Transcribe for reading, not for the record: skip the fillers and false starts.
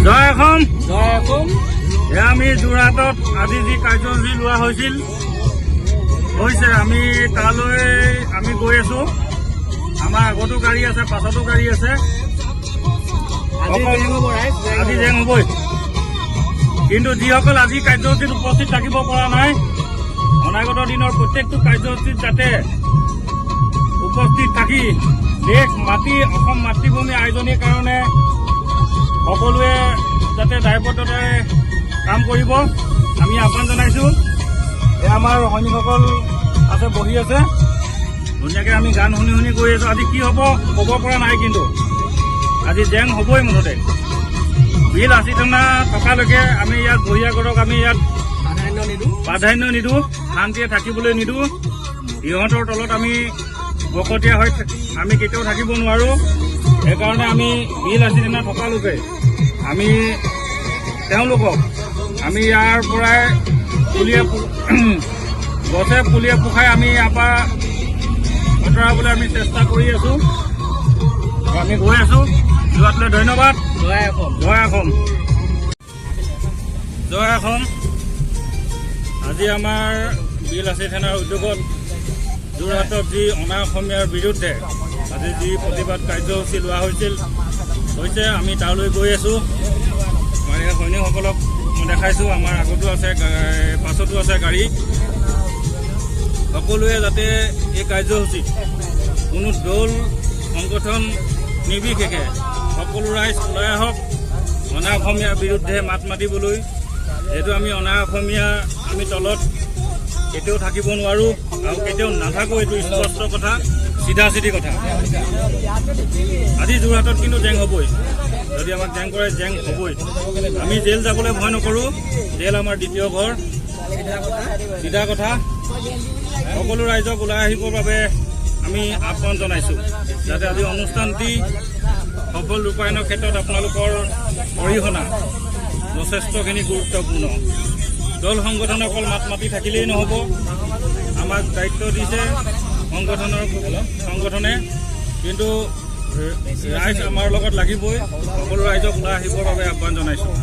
জয় অসম। জয় অসম। এয়া আমি যোৰহাটত আজি যি কাৰ্যসূচী লোৱা হৈছিল হৈছে, আমি তালৈ আমি গৈ আছো। আমাৰ আগতো গাড়ী আছে, পাছতো গাড়ী আছে। আজি জেং হ'ব ৰাইজ, জেং। আজি জেং হ'বই। কিন্তু যিসকল আজি কাৰ্যসূচীত উপস্থিত থাকিব পৰা নাই, অনাগত দিনৰ প্ৰত্যেকটো কাৰ্যসূচীত যাতে উপস্থিত থাকি দেশ মাটি অসম মাতৃভূমি আয়োজনীৰ কাৰণে সকলোৱে যাতে দায়বদ্ধতাৰে কাম কৰিব, আমি আহ্বান জনাইছোঁ। এয়া আমাৰ সৈনিকসকল আছে, বহি আছে ধুনীয়াকৈ। আমি গান শুনি শুনি গৈ আছোঁ। আজি কি হ'ব ক'ব পৰা নাই, কিন্তু আজি জেং হ'বই মুঠতে। বীৰ লাচিত সেনা থকালৈকে আমি ইয়াত বহিৰাগতক আমি ইয়াত প্ৰাধান্য নিদিওঁ। প্ৰাধান্য নিদিওঁ, শান্তিৰে থাকিবলৈ নিদিওঁ। ইহঁতৰ তলত আমি বকতীয়া হৈ আমি কেতিয়াও থাকিব নোৱাৰোঁ। সেইকাৰণে আমি বীৰ লাচিত সেনা থকালৈকে আমি তেওঁলোকক আমি ইয়াৰ পৰাই পুলিয়ে গছে পুলিয়ে পোখাই আমি ইয়াৰ পৰা আঁতৰাবলৈ আমি চেষ্টা কৰি আছোঁ। আমি গৈ আছোঁ। যোৱাটোলৈ ধন্যবাদ। জয় অসম। জয় অসম, জয় অসম। আজি আমাৰ বীৰ লাচিত সেনাৰ উদ্যোগত যোৰহাটত যি অনা অসমীয়াৰ বিৰুদ্ধে আজি যি প্ৰতিবাদ কাৰ্যসূচী লোৱা হৈছিল হৈছে, আমি তালৈ গৈ আছোঁ। আমাৰ এই সৈনিকসকলক মই দেখাইছোঁ। আমাৰ আগতো আছে, পাছতো আছে গাড়ী। সকলোৱে যাতে এই কাৰ্যসূচীত কোনো দল সংগঠন নিৰ্বিশেষে সকলো ৰাইজ ওলাই আহক অনা অসমীয়াৰ বিৰুদ্ধে মাত মাতিবলৈ। যিহেতু আমি অনা অসমীয়া আমি তলত কেতিয়াও থাকিব নোৱাৰোঁ আৰু কেতিয়াও নাথাকোঁ, এইটো স্পষ্ট কথা, চিধা চিধি কথা। আজি যোৰহাটত কিন্তু জেং হ'বই। যদি আমাক জেং কৰে, জেং হ'বই। আমি জেল যাবলৈ ভয় নকৰোঁ। জেল আমাৰ দ্বিতীয় ঘৰ। চিধা কথা। সকলো ৰাইজক ওলাই আহিবৰ বাবে আমি আহ্বান জনাইছোঁ, যাতে আজি অনুষ্ঠানটি সফল ৰূপায়ণৰ ক্ষেত্ৰত আপোনালোকৰ অৰিহণা যথেষ্টখিনি গুৰুত্বপূৰ্ণ। দল সংগঠন অকল মাত মাতি থাকিলেই নহ'ব। আমাক দায়িত্ব দিছে সংগঠনে, কিন্তু ৰাইজ আমাৰ লগত লাগিবই। সকলো ৰাইজক ওলাই আহিবৰ বাবে আহ্বান জনাইছোঁ।